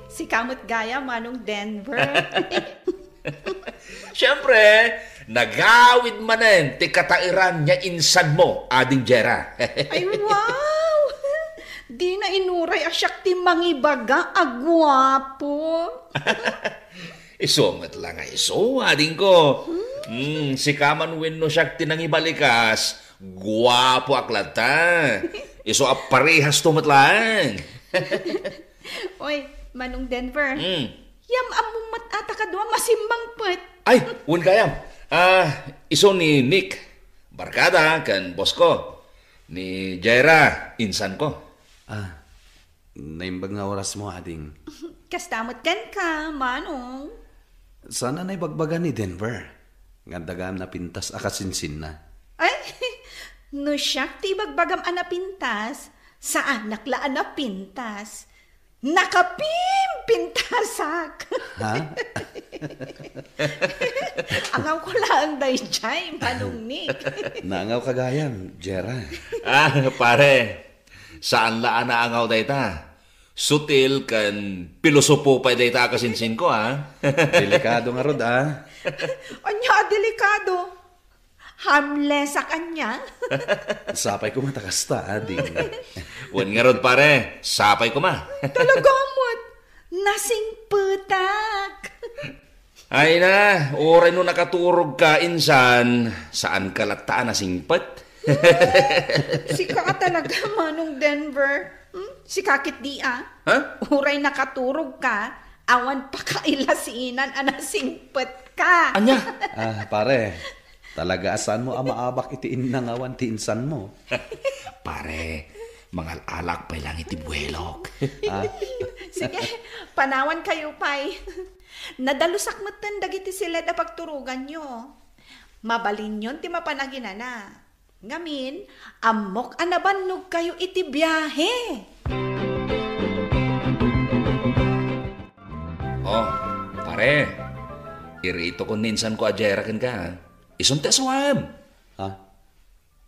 Sika met gayam, Manong Denver. Siempre, nagawid manen ti kataeran nga insanmo, Ading Jera. Ay, wow! Dina inuray a siak ti mangibaga a guapo. Isu met la nga isu, adingko. Hmm, sika man wenno siak ti nangibalikas, guapoak latta. Isu a parehasto met laeng. Oy, Manong Denver. Hmm. Yam-ammom met a ta kadua masimmangpet. Ay, wen gayam. Ah, isu ni Nick. Barkada ken boss ko. Ni Jaira, insan ko. Ah, naimbag nga oras mo, ading. Kasta met kenka, Manong. Saan a naibagbaga ni Denver nga adda gayam napintas a kasinsinna? Ay, no siak ti ibagbagam a napintas, saanak la a napintas. Nakapimpintasak! Ha? Angawko laeng daydiay, Manong Nick. Naangaw ka gayam, Jera. Ah, pare. Saan la a naangaw dayta. Sutil ken pilosopo pay dayta a kasinsinko, ha? Delikado ngarud, ah. Ania a delikado? Harmless a kaniak. Sapay koma ta kasta, ading. Wen ngarud, pare, sapay koma. Talaga met, nasingpetak. Ay na, uray no nakaturog ka, insan, saan ka latta a nasingpet? Sika a talaga, Manong Denver. Hmm? Sika ketdi, ah. Ha? Uray nakaturog ka, awan pakailasinan a nasingpet ka. Ania? Ah, pare, talaga a saanmo a maabak iti innangawan ti insanmo. Pare, mangal-alak pay lang iti buelok. Ah. Sige, panawankayo pay. Nadalusak metten dagiti siled a pagturoganyo. Mabalinyon ti mapan aginana. Ngamin, ammok a nabannogkayo iti biahe. Oh, pare, Iritokon ni insanko a Jaira kenka, ha? Isun ti asawaem. Ha?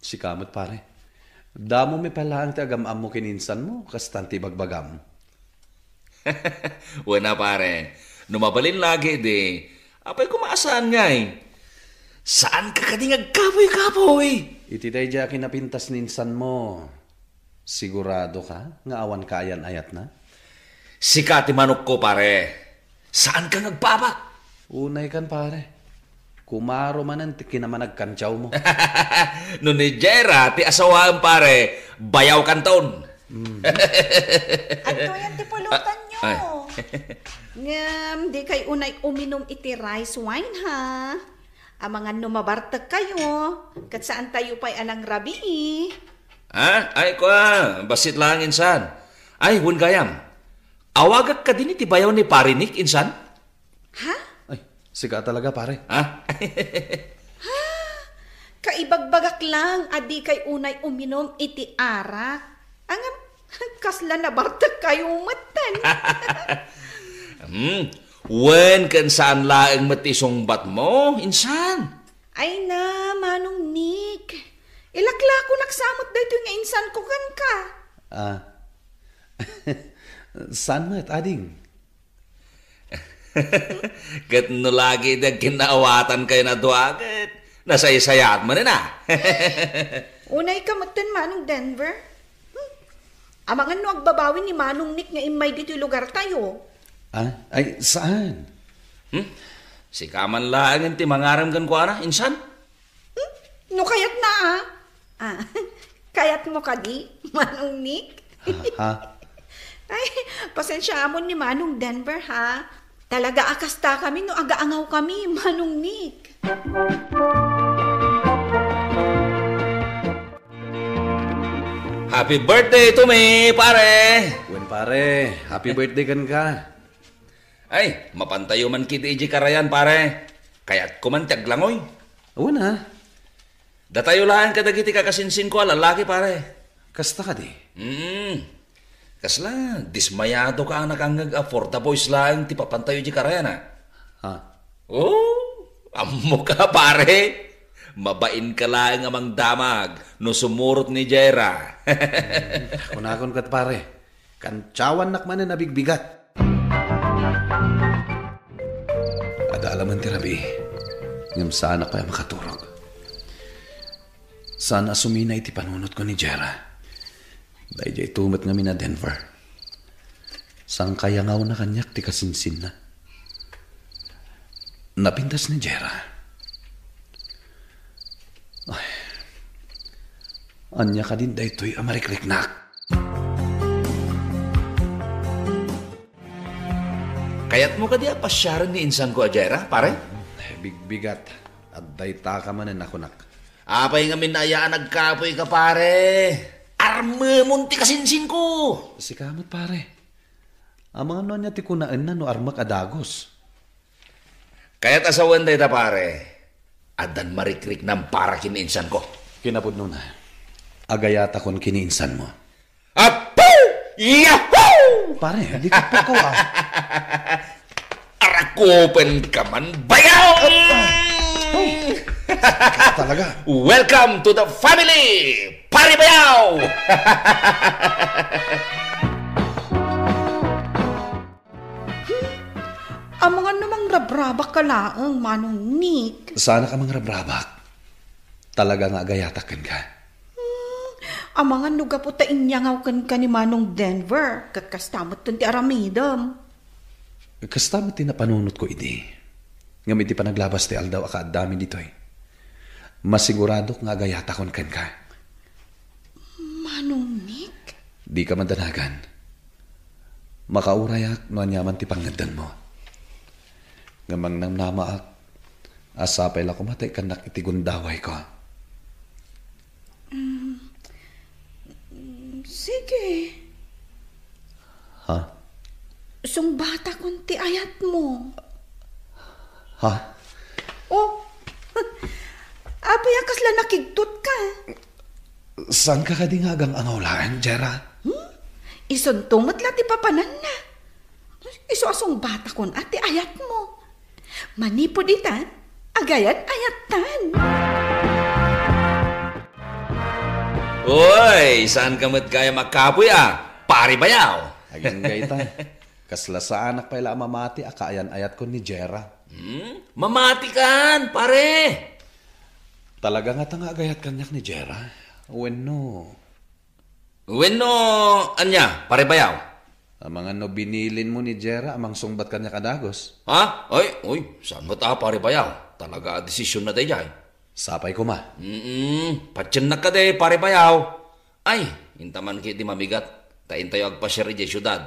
Sika met, pare. Damo mi pay laeng ti agam-ammo ken insanmo, kastan ti ibagbagam. Wen a, pare. No mabalin lagi idi, apay koma a saan ngay? Saanka kadi nga agkapuy-kapuy? Iti daydiay a kinapintas ni insanmo, siguradoka nga awan kaayan-ayatna? Sika ti manokko, pare. Saanka nga agpaabak? Unaykan, pare. Kumaro manen ti kinamanagkantiawmo. No ni Jera ti asawaem, pare, bayawkanton. Mm. Adtoyen ti pulutanyo. Ah, ay. Ngem, dikay unay uminum iti rice wine, ha? Amangan no mabartekkayo, ket saantayo pay a nangrabii. Ha? Ay, kua, bassit laeng insan. Ay, wen gayam. Awagak kadin iti bayaw ni Pare Nick, insan? Ha? Ay, sika talaga, pare. Ha? Ha? Kaibagbagak lang a dikay unay uminum iti arak. Ngem, kasla nabartekkayo metten. Hmm, wen ken saan laeng met ti isungbatmo, insan? Ay na, Manong Nick. Ilaklakonak sa met daytoy nga insanko kenka. Ah. Saan met, ading? Ket no lagi idi agkinnaawatan kayon a dua, ket nasaysayaat manen a. Unayka metten, Manong Denver. Hmm. Amangan no agbabawi ni Manong Nick nga immay ditoy lugartayo. Ah, ay, saan? Hmm? Sika man laengen ti mangarem kenkuana, insan? Hmm? No kayatna, a? Ah, kayatmo kadi, Manong Nick? Ha? Ha? Ay, pasensiaamon ni Manong Denver, ha? Talaga a kastakami no agaangawkami, Manong Nick. Happy birthday to me, pare! Wen, pare, happy birthday kenka. Ay, mapantayo man ketdi idiay karayan, pare. Kayatko man ti aglangoy. Wen a. Datayo laeng kadagiti kakasinsinko a lallaki, pare. Kasta kadi? Mm. Kasla, dismayado ka a nakangngeg a for the boys laeng ti papantayo idiay karayan, a? Ha? Oh, ammoka, pare. Mabainka laeng a mangdamag no sumurot ni Jera. Kunakon ket, pare, kantiawannak manen a bigbigat. Adda laeng ti rabii, ngem saanak pay a makaturog. Saan a sumina iti panunotko ni Jera. Daydiay met ngamin a Denver. Sangkayangawna kaniak ti kasinsinna. Napintas ni Jera. Ay. Ania kadin daytoy a marikriknak? Kayatmo kadi a pasiaren ni insanko a Jera, pare? Eh, bigbigat. Adda itaka manen a kunak. Apay ngamin aya a nagkapuyka, pare? Armemon ti kasinsinko. Sika met, pare. Amangan no ania ti kunaenna no armek a dagus. Kayat a sawen dayta, pare. Addan marikriknam para ken ni insanko. Kinapudnona, agayatakon ken ni insanmo. Apo! Yahoo! Pare, di ka po ko, ah. Arakupen ka man, bayaw! Ay, talaga. Welcome to the family, Pare Bayaw! Hmm? Amangan no mangrabrabak ka laeng, Manong Nick. Saanak a mangrabrabak. Talaga nga agayatak kenka. Hmm, amangan no gapu ta inyangaw kenka ni Manong Denver, ket kasta metten ti aramidem. Kasta met ti napanunotko idi. Ngem iti panaglabas ti aldaw a kaaddami ditoy, masiguradok nga agayatakon kenka. Manong Nick? Dika madanagan. Makaurayak no aniaman ti pangngeddengmo. Ngem mangnamnamaak a sapay la koma ta ikkannak iti gundawayko. Mm, sige. Ha? Sungbatakon ti ayatmo. Ha? Oh, apay a kasla nakigtot ka? Saan ka kadi nga agang-angaw laeng, Jera? Hmm? Isunto met la ti papananna. Isu a sungbatakon a ti ayatmo. Manipud ita, agayan-ayatan. Uy, saan ka met gayam a kapoy a, Pare Bayaw? Agingga ita. Kasla saanak pay la a mamati a kaayan-ayatko ni Jera. Hmm? Mamati kan, pare? Talaga ngata nga agayat kaniak ni Jera? Wenno? Wenno, ania, Pare Bayaw? Amangan no binilinmo ni Jera a mangsungbat kaniak a dagus. Ha? Ay, uy, saan met a, Pare Bayaw? Talaga a desisyonna daydiay. Sapay koma. Mm, patiennak kadi, Pare Bayaw. Ay, inta man ketdi mamigat. Ta intayo agpasiar idiay siudad.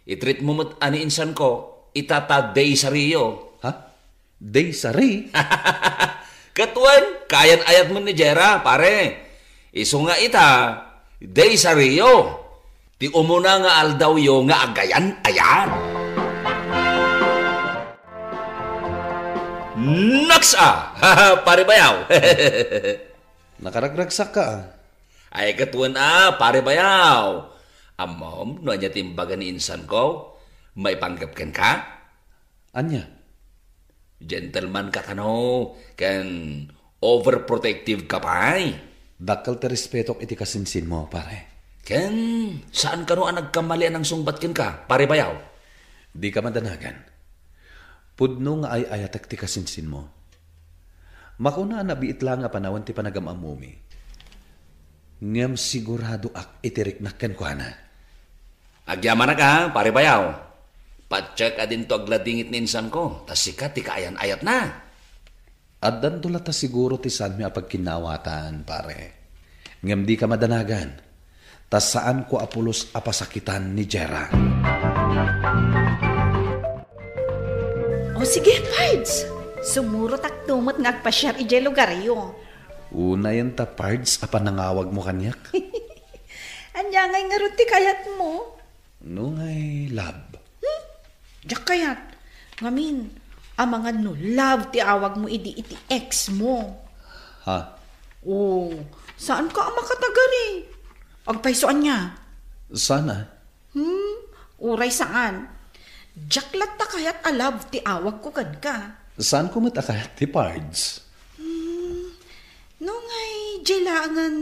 I-treat mo met a ni insanko, ita ta day sario. Ha? Day sari? Ket wen, kaayan-ayatmo ni Jera, pare. Isu nga ita, day sario. Ti umuna nga aldawyo nga agayan-ayat. Naks a, Pare Bayaw. Nakaragragsakka a. Ay, ket wen a, Pare Bayaw. Ammom no ania ti imbaga ni insanko? Maipanggep kenka? Ania? Gentleman ka kano, ken overprotective ka pay. Dakkel ti respetok iti kasinsinmo, pare. Ken saan kano a nagkamali a nangsungbat kenka, Pare Bayaw? Dika madanagan. Pudno nga ay-ayatek ti kasinsinmo. Makuna a nabiit laeng a panawen ti panagam-ammomi. Ngem siguradoak iti riknak kenkuana. Agyamanak a, Pare Bayaw. Patiek a dinto agladingit ni insanko, ta sika ti kaayan-ayatna. Addanto latta siguro ti saanmi a pagkinnaawatan, pare. Ngem dika madanagan, ta saanko a pulos a pasakitan ni Jera. O sige, Pards. Sumurotakto met nga agpasiar idiay lugaryo. Unayen ta, Pards, a panangawagmo kaniak. Ania ngay ngarud ti kayatmo? No ngay love. Hmm? Diak kayat. Ngamin, amangan no love ti awagmo idi iti ex mo. Ha? O, saanka a makatagari? Agpayso ania? Saan a? Hmm? Uray saan. Diak latta kayat a love ti awagko kenka. Saanko met a kayat ti Pards? Hmm, no ngay, diay laengen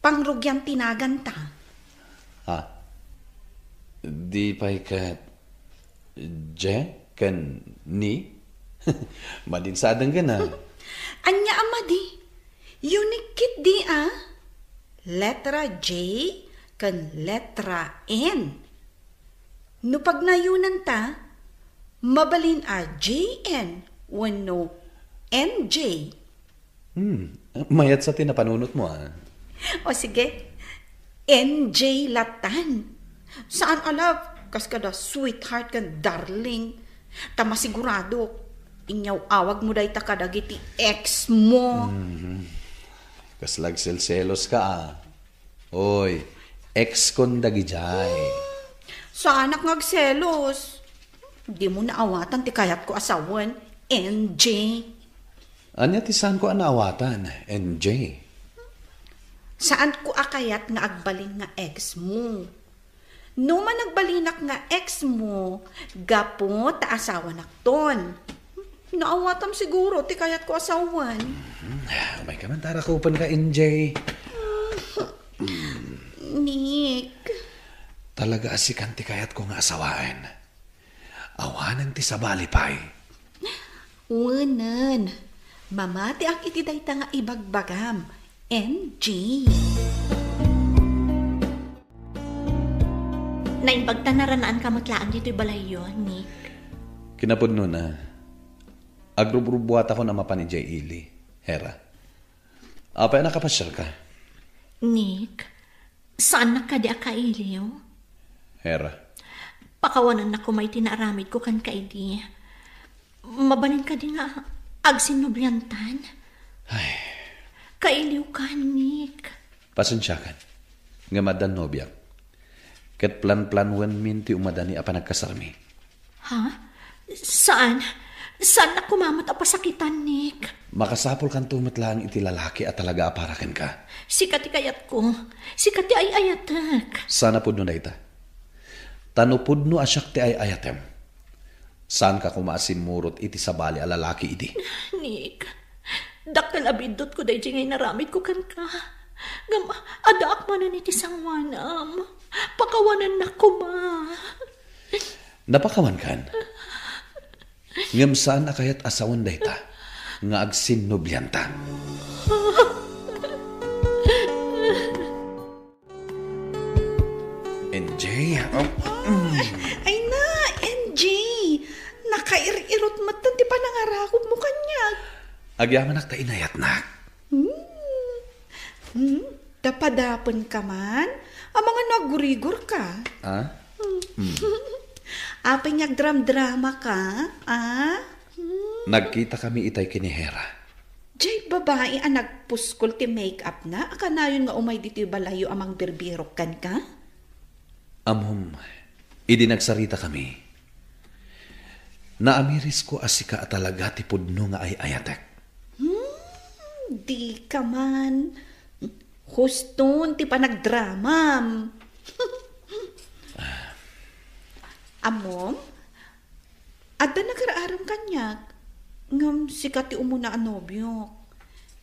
pangrugian ti naganta. Ha? Di pay ket J ken ni? Madin sa a denggen a. Ania a madi? Unique ketdi a. Letra J ken letra N. No pagnayonanta, mabalin a J N wenno N J. Hmm, mayat sa ti napanunotmo, a. O sige, N J latan. Saan a love, kas kada sweetheart ken darling. Ta masiguradok, inyawawagmo dayta kadagiti ex mo. Mhm. Kasla agselselos ka, a. Oy, ex kon dagidiay. Hmm, saanak nga agselos. Dimo naawatan ti kayatko a sawen, N J. Ania ti saanko a naawatan, N J? Saanko a kayat nga agbalin nga ex mo. No man agbalinak nga ex mo, gapu ta asawanakton. Naawatam siguro ti kayatko a sawen. Hmm, umay ka man ta rakupen ka, N J. Nick. Talaga a sikan ti kayatko nga asawaen. Awanen ti sabali pay. Wenen. Mamatiak iti dayta nga ibagbagam, N J. Naimbag ta naranaanka met laeng ditoy balayyo, Nick. Kinapudnona, agrubrubuatakon a mapan idiay ili, Hera. Apay a nakapasiarka? Nick, saannak kadi a kailiw? Hera. Pakawanennak koma iti naaramidko kenka idi. Mabalin kadi nga agsinnobiantan? Ay. Kailiwkan, Nick. Pasensiakan. Ngem addan nobiak. Ket planplanwenmin ti umadani a panagkasarmi. Ha? Saan? Saannak koma met a pasakitan, Nick? Makasapulkanto met laeng iti lalaki a talaga a para kenka. Sika ti kayatko. Sika ti ay-ayatek. Saan a pudno dayta. Ta no pudno a siak ti ay-ayatem, Saanka koma a simmurot iti sabali a lalaki idi? Nick, dakkel a biddutko daydi nga inaramidko kenka. Ngem addaak manen iti sangoanam. Pakawanennak koma. Napakawankan. Ngem saan a kayat a sawen dayta nga agsinnublianta. N J, ah, mm. Ay na, N J! Nakair-irot met ti panangarakupmo kaniak. Agyamanak ta inayatnak. Hmm. Hmm. Dapadapenka man? Amangan no agurigorka. Ah? Hmm. Hmm. Apay nga agdramdramaka? Ah? Hmm. Nagkitakami itay ken ni Hera. Jay babai a nagpuskol ti make-up na a kanayon nga umay ditoy balayyo a mangbirbirok kenka? Ammom, idi nagsaritakami, naamirisko a sika a talaga ti pudno nga ay-ayatek. Hmm, dika man. Huston ti panagdramam. Ammom, adda nagar-arem kaniak, ngem sika ti umuna a nobiok.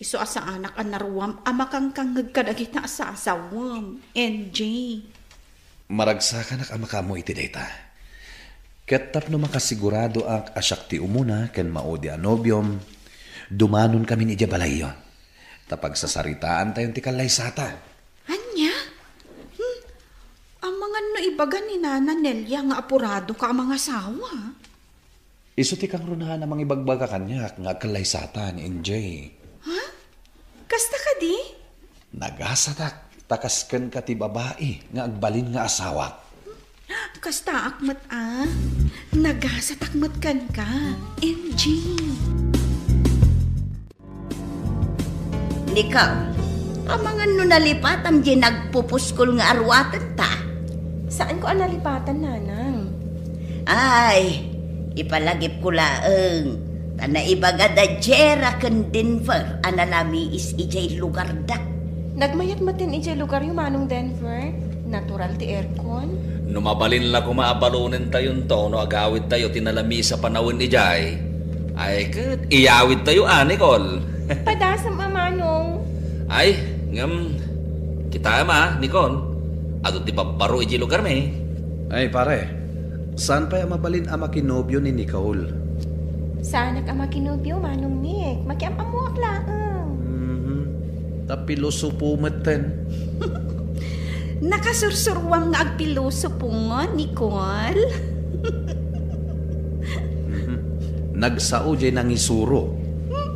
Isu a saanak a naruam a makangkangngeg kadagita a sasawem, N J. Maragsakanak a makaammo iti dayta. Ket tapno makasiguradoak a siak ti umuna ken maudi a nobiom, dumanonkamin idiay balayyo. Ta pagsasaritaantayon ti kallaysata. Ania? Hmm. Amangan no ibaga ni Nana Nelia nga apuradoka a mangasawa? Isu ti kangrunaan a mangibagbaga kaniak nga agkallaysata ni N J. Ha? Kasta kadi? Nagasatak, ta kas kenka ti babai nga agbalin nga asawak. Kastaak met a. Nagasatak met kenka, N J. Nicole, amangan no nalipatam diay nagpupuskol nga aruatenta. Saanko a nalipatan, Nanang. Ay, ipalagipko laeng. Ta naibaga da Jera ken Denver a nalamiis idiay lugarda. Nagmayat met idiay lugaryo, Manong Denver. Natural ti aircon. No mabalin la koma a balonentayon to no agawidtayo ti nalamiis a panawen idiay, ay ket iyawidtayo a, Nicole. Padasam a, Manong. Ay, ngem, kitaem a, Nicole. Adu ti babbaro idiay lugarmi. Ay, pare, saan pay a mabalin a makinobio ni Nicole? Saanak a makinobio, Manong Nick. Makiam-ammoak laeng. Mhm. Ta pilosopo metten. Nakasursuruam nga agpilosopo, Nicole. Mhm. Nagsao jay nangisuro. Hmm?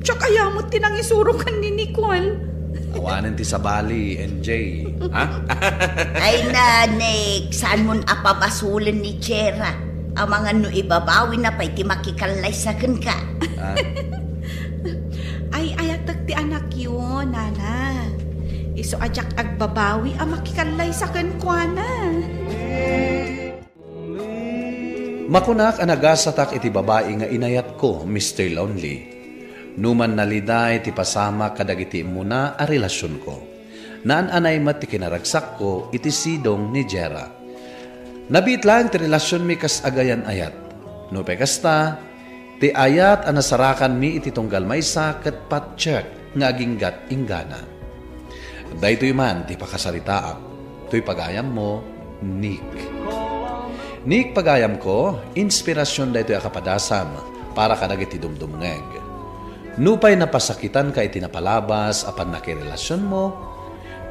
Siak aya met ti nangisuro ken ni Nicole. Awanen ti sabali, N J. Ha? Ay na, Nick, saanmon a pabasolen ni Jera? Amangan no ibabawina pay ti makikallaysa kenka. Ah. Ay-ayatek ti anakyo, Nana. Isu a diak agbabawi a makikallaysa kenkuana. Makunak a nagasatak iti babai nga inayatko, Mister Lonely. Numan naliday ti pasamak kadagiti immuna a relasionko. Naan-anay met ti kinaragsakko iti sidong ni Jera. Nabiit laeng ti relasionmi kas agayan-ayat. Nupay kasta, ti ayat a nasarakanmi iti tunggal maysa ket patchek nga aginggat inggana. Daytoy man ti pakasaritaak, toy pagayammo, Nick. Nick, pagayamko, inspirasion daytoy a kapadasam para kadagiti dumdumngeg. Nupay napasakitanka iti napalabas a pannakirelasionmo,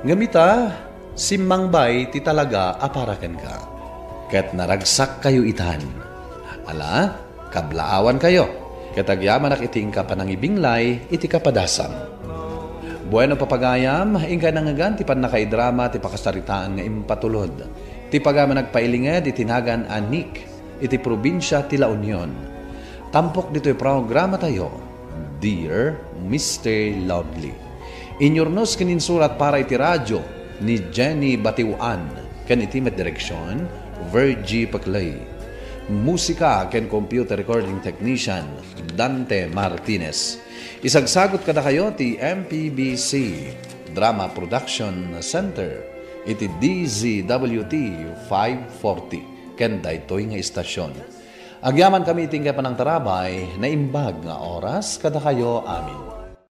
ngem ita, simmangbay ti talaga a para kenka. Ket naragsakkayo itan. Ala, kablaawankayo. Ket agyamanak iti inka panangibinglay iti kapadasam. Bueno, papagayam, inka nangngegan ti pannakaidrama ti pakasaritaan nga impatulod ti pagayam a nagpailinged iti nagan a Nick iti probinsia ti La Union. Tampok ditoy programatayo, Dear Mister Lonely. Inyurnos ken insurat para iti radio ni Jenny Batiwan ken iti met direksion, Virgie Paclay. Musika ken computer recording technician, Dante Martinez. Isagsagut kadakayo ti M P B C Drama Production Center iti D Z W T five forty ken daytoy nga istasyon. Agyamankami iti inkay panangtarabay, naimbag nga oras kadakayo amin.